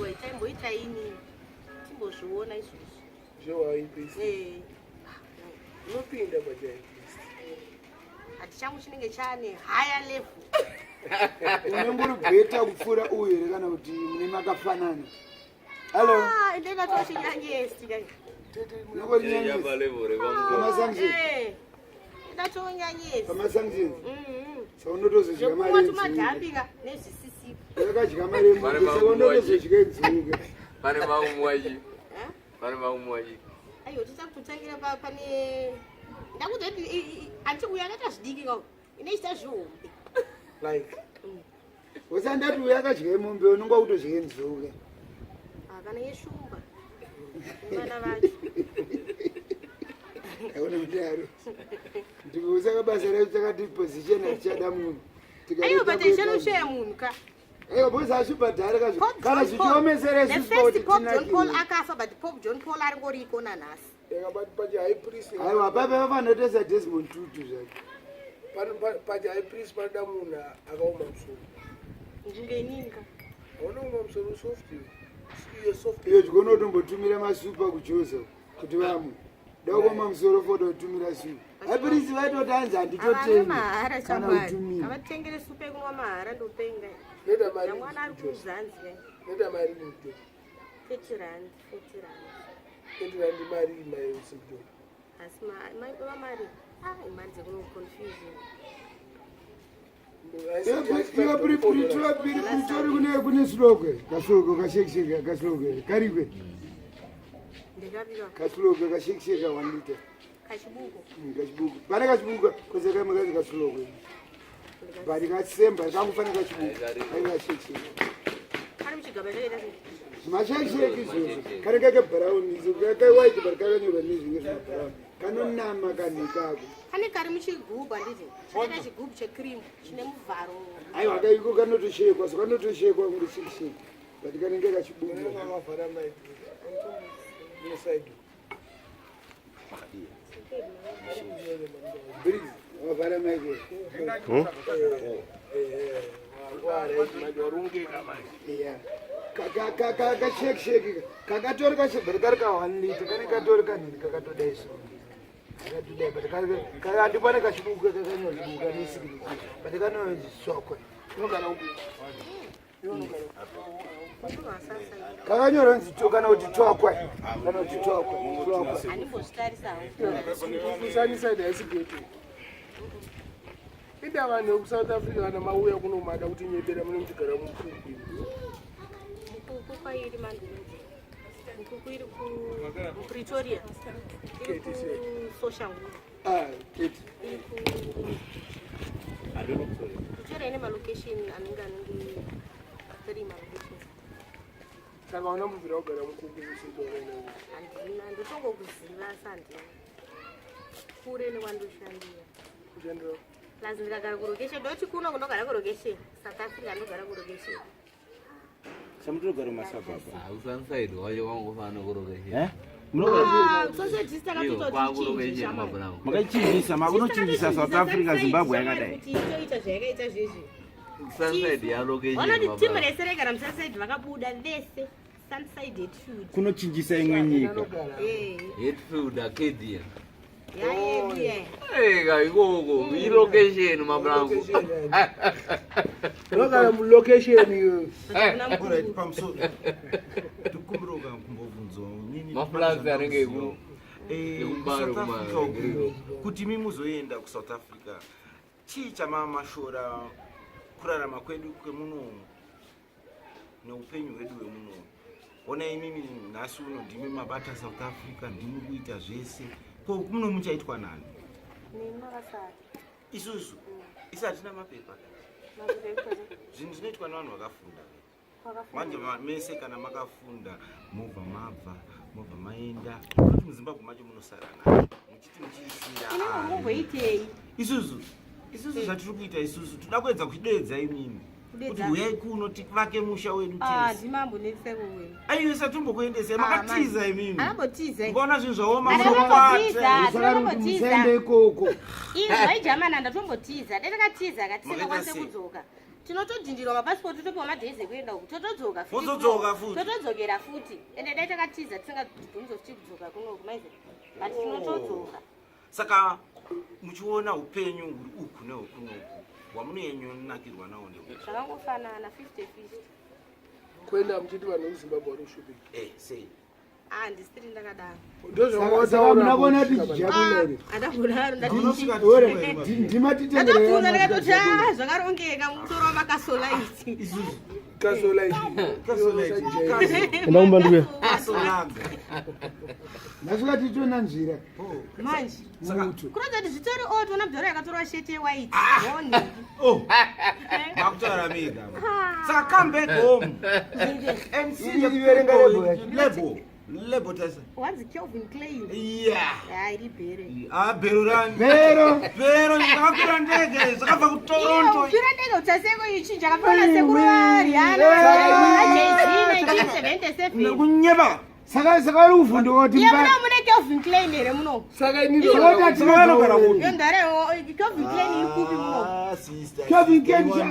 Aiwa, itai ini timbozviona izvozvo. Zvewa priest. Eh. Unopinda pachi high priest. Hati changu chinenge chane higher level. Unenge uri better kupfuura uyu here kana kuti mune makafanana? Hello. Ah, ende ndatochinyanyesi kai. Unenge uri nyanyesi. Pamasanctions. Eh. Ndatonyanyesi. Pamasanctions. Mhm. Saka unotozodya mari Zvekumwa yenzungu. tumadhambika nezvisisipo. Wakadya mari yemombe saka unotozodya yenzungu. Pane maumwaji. Eh? Pane maumwaji. Aiwa tichakutangira pane ndakuzoti anti uyu akaita zvidiki ka ine chita zvihombe. Like Usandati uyu akadya yemombe unonga kutodya yenzungu. Ah, kana yeshumba. Vana vacho. Aona mudaro. Ndikuusaka basa redu takati position hatichada munhu. Aiwa but ishanoshaya munhu ka. Aiwa boss azvibhadhare kazvo. Pope Kana John Paul. zvichiomesera The isusu first pakuti Pope John Paul tinakirwe. akafa but Pope John Paul aringoriko nanhasi. Yaka pachi high priest. Aiwa papa vafanotoisa Desmond Tutu zvake. Pachi high priest panoda munhu akaoma musoro. Ndinge inini ka. Hauna kuoma musoro soft iwe. Iwe soft. Iyo tikuona kutombotumira masupa kuJoza kuti vamwe. Da kuoma musoro foda kutumira supa. High priest vaitoti hanzi Havamwe handitotengi mahara kana shamwari. kutumira. Havatengere supa yekunwa mahara ndopenga. Noita mari. Nyamwana ari kuzanzi kai. Noita mari mujo. 30 rand, 40 rand. 30 rand mari mai usimjo. Asi ma mari. Ah, imari dzekuno confusing. Iwe Pretoria kune kune silokwe kasilokwe kashekisheka kasilokwe karikwe Ndikapika kasilokwe kashekisheka 1 liter kachibuko. Kachibuku pane kachibuku kwese kamwe kazi kasilokwe but kasemba kangofana kachibuku kai kashekisheka Kari muchigaba chakaita sei? mashekisheki izvozvo kanenge kebrown izvo kawhite but kakanyorwa nezvinge zvimabrown kanonama kanhu ikako. Kane kari muchigubhu handiti? Chakaita chigubhu checream chine muvharo. Aiwa kaiko kanotoshekwa so kanotoshekwa kunge shekisheki but kanenge kachibuku. Makavhara mai. Inside. Briggs, wavhara mic. Yeah. Kashekisheki kakatori kashebheri kari ka 1 liter kane katori kanini kakatodai so kakatodai but handipane kachibuku kakanyorwa chibuku kanesignature but kanosokwe kakanyorwa nzi kana kuti twakwe kana kuti twakwe twakwe. Handimbozvitarisawo. Kusaniside haisi ghetto. Ida vanhu vekuSouth Africa kana mauya kuno mada kuti nyebera mune muchigara mukuku. Mukuku kwairi mandunzi. Mukuku iri ku Pretoria. Iri ku Soshanguve. Ah, keti. Iri ku Pretoria ine malocation anenge 3 malocations. Saka unambobvira kugara mukuku usitoona. Handina, ndotongokuziva asi handina. Kure nekwandoshandira. Kushandira. Plus ndikagara kulocation, ndoti kuno kundogara kulocation. South Africa ndogara kulocation. Samutinogara mumasabhabha. Usanside wacho wangofana kurokesheni. Eh? Munogara Ah, social distance Iyo takatoita kuti kwakurokesheni tichinje mabhurangu. makachinjisa, makunochinjisa South Africa, Zimbabwe yakadai. Kuti itoita zvayakaita zvezvi. Sunside yarokesheni Vanoti timu mabhurangu. rese raigara muSunside vakabuda vese. Sunside Hatfield. Kunochinjisa imwe nyika. Eh, Hatfield Arcadia. yayedu ye. Eka ikoko ilocation mabhurangu. Unogara mulocation iwe. Kuna Alright, mukuru. pamusoro tikumbira kumbobvunzwa nini Maflats anenge eku ekumbare South Africa kuma- uku, kuti imi muzoenda kuSouth Africa chii chamamashora kurarama kwedu kwemunomu neupenyu hwedu hwemunomu? Ona imimi nhasi uno ndimi mabata South Africa, ndimi kuita zvese, ko muno muchaitwa nani? Nemi makasara. Isusu isi hatina mapepa. Mapepa ekuita sei? Zvinhu zvinoitwa nevanhu vakafunda. Kwakafunda. Manje mese kana makafunda mobva mabva mobva maenda kuti muZimbabwe macho munosara nayo muchiti muchiisira Inenge ani. mumboitei? Isusu zvatiri kuita isusu toda kuedza kudedza imimi kuti Kudedza? huyai kuno tivake musha wedu Ah, tese. ndimambo netsekuwe. Aiwe satombokuendesai makatiza imimi. Akambotiza. Ukaona zvinhu zvaoma Akambotiza. munokwata. Saka kuti musaende ikoko. Izvi vaijamana ndatombotiza. Dai takatiza Makaita katisingakwanise sei? kudzoka. Tinotodhindirwa mapasipoti, totopiwa madays ekuenda uku, totodzoka futi. Mozodzoka futi. Totodzokera futi. Ende dai takatiza tisingabvumizwa futi kudzoka kunoku maize, but tinotodzoka. Saka muchiona upenyu huri uku nehukunoku, hwamunoyenyonakirwa nawo neuku? Zvakangofanana, 50-50. Kwenda muchiti vanhu vekuZimbabwe vari kushupika. Sei? Ah, ndisiri ndakadaro. Saka muna kuona tichijakula here? Andambodaro. Ore, ndimatitendere. Ndatobvunza ndikatoti, "Ah, zvakarongeka, musoro wamakasolaiti." Enda kumba ndikuya. Kasolaga. Ndasvika tichitonanzvira. Manje Muto. kuronza kuti zvitori oto ona mudhara yakatorwa sheti yewhite one. Oh, makutaura mega. Saka come back home and see the Iverenga people. label yacho. Label, label tesa. Wanzi Kelvin Klein. Yeah. Hai, iri bhere. Ah, bhero rani? Bhero. Bhero zvakakwira ndege zvakabva kuToronto. Kwira ndege utaseko ichi chakapfana sekuru vaRihanna vaJay-Z 1977. Kunyeba. Saka uri kuvhunduka kuti Iye muno mune Kelvin Klein here muno? Saka inini Saka kuti Vanogara kupi? Iyo ndare Kelvin Klein iri kupi muno? Ah, sister. Kelvin Klein. Uya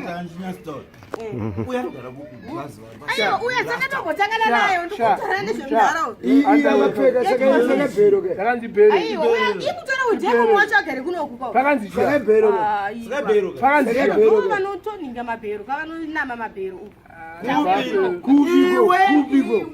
anogara kupi? Blazi vari. Aiwa, uya sakatombotangana nayo ndikutaura nezvemudharaunda. Iyi yakapfeka saka bhero ke. Takanzi bhere. Aiwa, uya ikutora udhemu wacho agare kunoku kwao. Pakanzi Saka chia. bhero ke. Saka bhero ka. Pakanzi Saka chia. bhero Ndo ke. vanotoninga mabhero kavanonama mabhero uku. Kupiko, kupiko.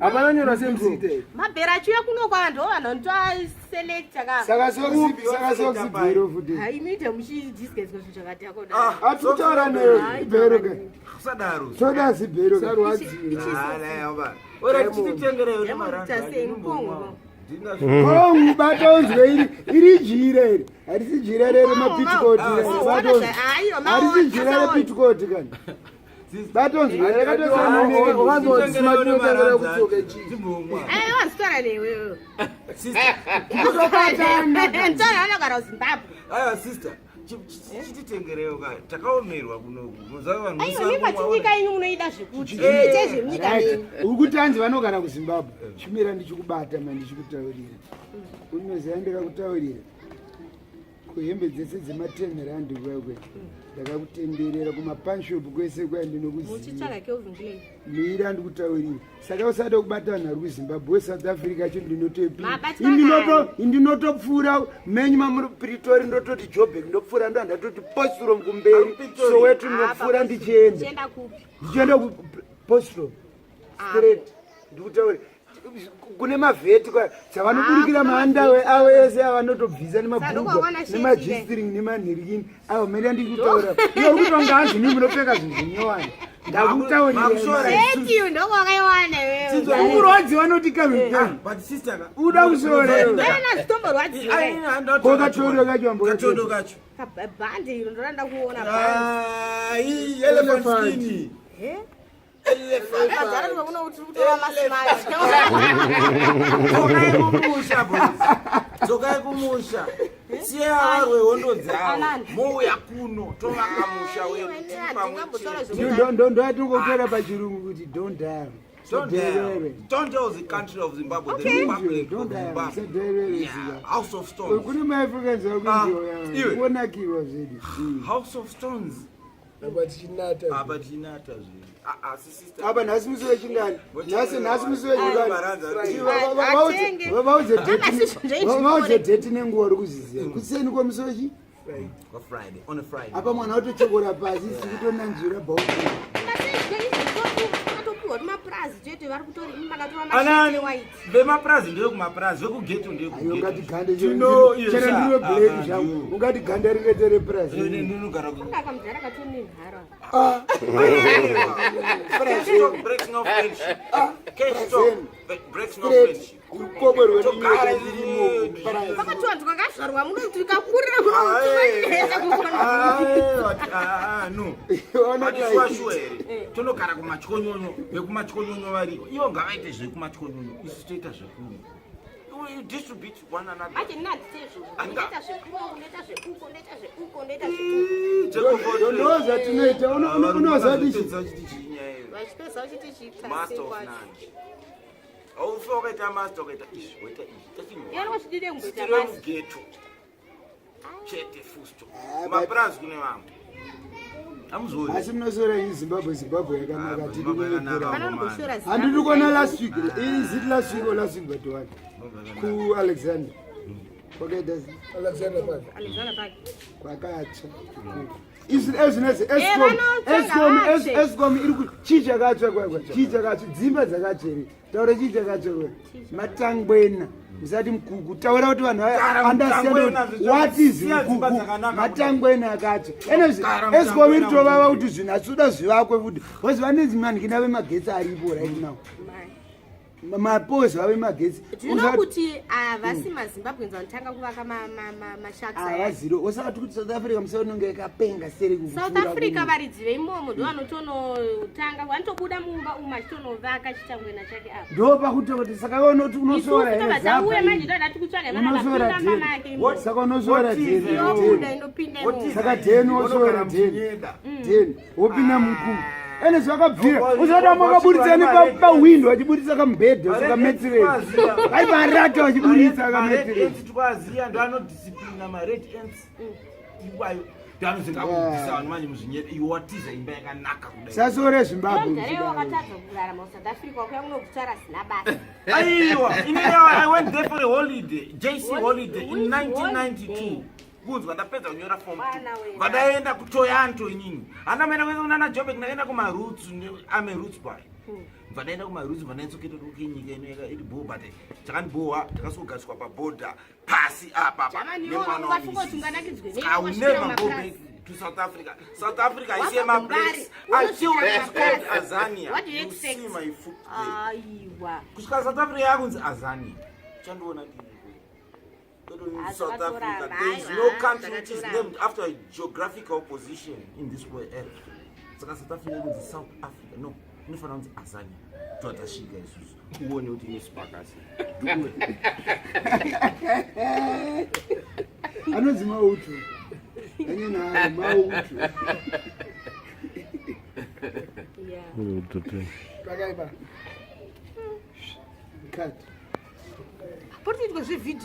Hapana nyorwa semsite. Mabhero achiuya kunoku ava ndo vanhu vanotoaselekta ka. Saka socks, saka socks bhero futi. Hai, muite muchidisgezwa zvinhu zvakadhakwa kudai. Atutaura newe ibhero ke. Kusadaro. Soda zibhero ke. Sarwadziwa. Ah, naye aba. Ora tititengereyo nemarandi. Sei mukongo. Kongu bata unzwe, iri jira iri. Harisi jira rere mapitikoti. Bata unzwe. Harisi jira repitikoti kani. Bata unzwe rakatosiyana. Ukanzwa simatinotangira kutsoka chii? Aiwa, nditaura newewe. Kutobatana. Nditaura vanogara kuZimbabwe. Aiwa sister, chititengereyo ka, takaomerwa kunoku. Muziva vanhu Aiwa, musango mipati maona. nyika yenyu munoida zvekuti ite zvemunyika Right. menyu. Uri kuti hanzi vanogara kuZimbabwe. Chimira ndichikubata ma ndichikutaurira. Unoziva ndikakutaurira, kuhembe dzese dzema10 rand kwakwe ndakakutenderera, kumapanshopu kwese kwaya ndinokuziva. Muchitsvaga Kelvin Klein. Mira ndikutaurira. Saka usada kubata vanhu vari kuZimbabwe, weSouth Africa cho ndinotopi? Mabatwa. Indinotopfuura menyu mamuri Pretoria, ndototi Joburg, ndopfuura, ndo ndatoti Potchefstroom kumberi, Soweto, ndinopfuura ndichienda. Chienda kupi? Ndichienda kuPotchefstroom straight. Ndikutaura kune mavheti kwa dzavanoburikira maandawe avo ese avanotobvisa nemabhurugwa Saka ndokuwana nemajistring nemanhirikini avo. Mene ndikutaura iwe uri kutonga hanzi mii munopfeka zvinhu zvinyowani. Ndakutaurira. Makushora. Thank you, ndokwakaiwana iwewe. Ukurwadziwa noti Calvin Klein. But sister ka. Uda kusora iwe. Ena zitomborwadziwa. Ko katodo kacho ambo Katodo kacho. Bhandi iro ndoranda kuona bhandi. Ah, iyi elephant skin. Mazara kuno kuti kutora masimati. Dzokai kumusha, boys. Dzokai kumusha. Siya varwe hondo dzavo. Anani. Mouya kuno tovaka musha wedu tiri pamwe chete. Ndoyatingotaura pachirungu kuti don't die. Don't tell. Don't tell the country of Zimbabwe, the Republic of Don't die. Zimbabwe. Usadherere. Yeah, House of Stones. Kune maAfricans Ah, iwe. vakuonakirwa zvedi. House of Stones. Apa tichinata. Apa tinata zvinhu. Ah, ah, sister. Apa nhasi musi wechingani? Nhasi musi wechingani? Atenge. Vauze date nenguva uri kuziziva kuseni kwemusi wechi. Kwa Friday, on a Friday. Apa mwana watochokora pasi sikutonanzvira bhauku. Akatopiwa tumapurazi chete, vari kutori makatora Anani masheti white. vemapurazi ndevekumaprazi, vekugeto. Ayo ungati gande Tino- iyo chero sha. ndiro Ah, black ah, zvavo. ndiwo. Ungati ganda ringaite repurazi. Ndinogara ku Akamudhara katonenhara. Cash talk breaks no friendship. Cash talk breaks no friendship. Kukoberwe. Togara. Nenyika. Pakati vantu vakazvarwa muno tikakurira kunotimanesa kukona. Ah, no. But sure, sure here. Tonogara kumatyonyonyo, vekumatyonyonyo variko. Ivo ngavaite zvekumatyonyonyo, isu toita zvekuno. You distribute one another. Manje ndinandite izvozvo, ndoita zvekuno, ndoita zvekuko, ndoita zvekuko, ndoita zvekuko. Ndo zvatinoita. Unoziva tichi Vachipedza vachiti chiita. Master of none. Aufa wakaita master, wakaita izvi, waita izvi. Iwe wachidide kumboita Tiri basa. mugeto chete, fusto. Ah, Mapurazi kune vamwe. Amuzoi. Asi munosora ini Zimbabwe, Zimbabwe yakanaka Ah, tiri Zimbabwe yakanaka. kunyepera. Vanongoshora Handiri kuona last week. Is it last week or last week but one? Ku Alexander. Kwakaita Alexander Park. Alexander Park. kwakatsva. Izvi ezvinezi Eskom vanotsva Eskom ngavatsve. Eskom iri ku chii chakatsva kwakwa chii chakatsva dzimba dzakatsva here taura chii chakatsva kwakwa matangwena musati mukuku taura kuti vanhu Gara understand mutangwena, kuti what is siya dzimba mukuku dzakanaka matangwena akatsva enezvi Gara Eskom iri mutangwena tovava kuti zvinhu hatitoda zvivakwe futi because vane manikina vemagetsi aripo right now mapozi vave magetsi Do you know kuti havasi maZimbabweans vanotanga kuvaka mashacks aya? havaziro usati kuti South Africa musaunonge yakapenga seri South Africa varidzi veimomo ndo vanotonotanga vanotobuda mumba umu achitonovaka chitangwena chake apa. Ndo pakuti kuti saka iwe unoti unosora Isusu here tobva tauya zapa manje iyi. ndoda tikutsvaga Unosora mana dheni. mamba make imomo. Saka unosora What is dheni it? Inobuda dheni. inopinda What imomo. is Saka it? dheni wosora Unogara dheni muchinyeda. dheni wopinda mukuku ene zvakabvira Obva- usati obva makaburitsa uchigara nepawindow vachiburitsa kamubhedha Mared sakametirezi ants twaziya. vai marata vachiburitsa Mared kametirezi ants twaziya ndo anodisciplina mared ants iwayo ndo anozenga kubvisa vanhu manje muzvinyeda iwe watiza imba yakanaka kudai. Sasore Zimbabwe. Mudhara wakatadza kurarama kuSouth Africa wakuya kunokutsvara zina basa. Aiwa, inini I went there for a holiday, JC holiday in Which 1992. Holiday? Kunzwa ndapedza kunyora form Bwana wena. Vadaenda kuToyanto inini hana maenda kuenda kunana Jobek, ndakaenda kumaroots. I'm a roots boy. Vadaenda kumaroots, vandaitsoketa kuti nyika ino yaka iri bho, but chakandibhowa takasogadzikwa pabhodha pasi apa apa Jamani, nemwana iwe ungafunga wa kuti unganakidzwe nei I will wasvika never go kumapurazi? back to South Africa. South Africa I see Wabva my kuMbare, place until unosvika it's called kumapurazi. Azania. What do you You see expect? my foot there. Aiwa. Kusvika South Africa yakunzi Azania, chandiona ndiri Ah, South zvakatoramba, Africa. There is aiwa, no country which is zvakatoramba. named after a geographical position in this world earth. Saka South Africa yakunzi South Africa, no, inofanira kunzi Azania. Totasvika isusu uone kuti inosipakasi. Anonzi mautu anyanayo mautu. Yeah. Pakaipa. Cut. Puri kuitwa zvevhidhiyo.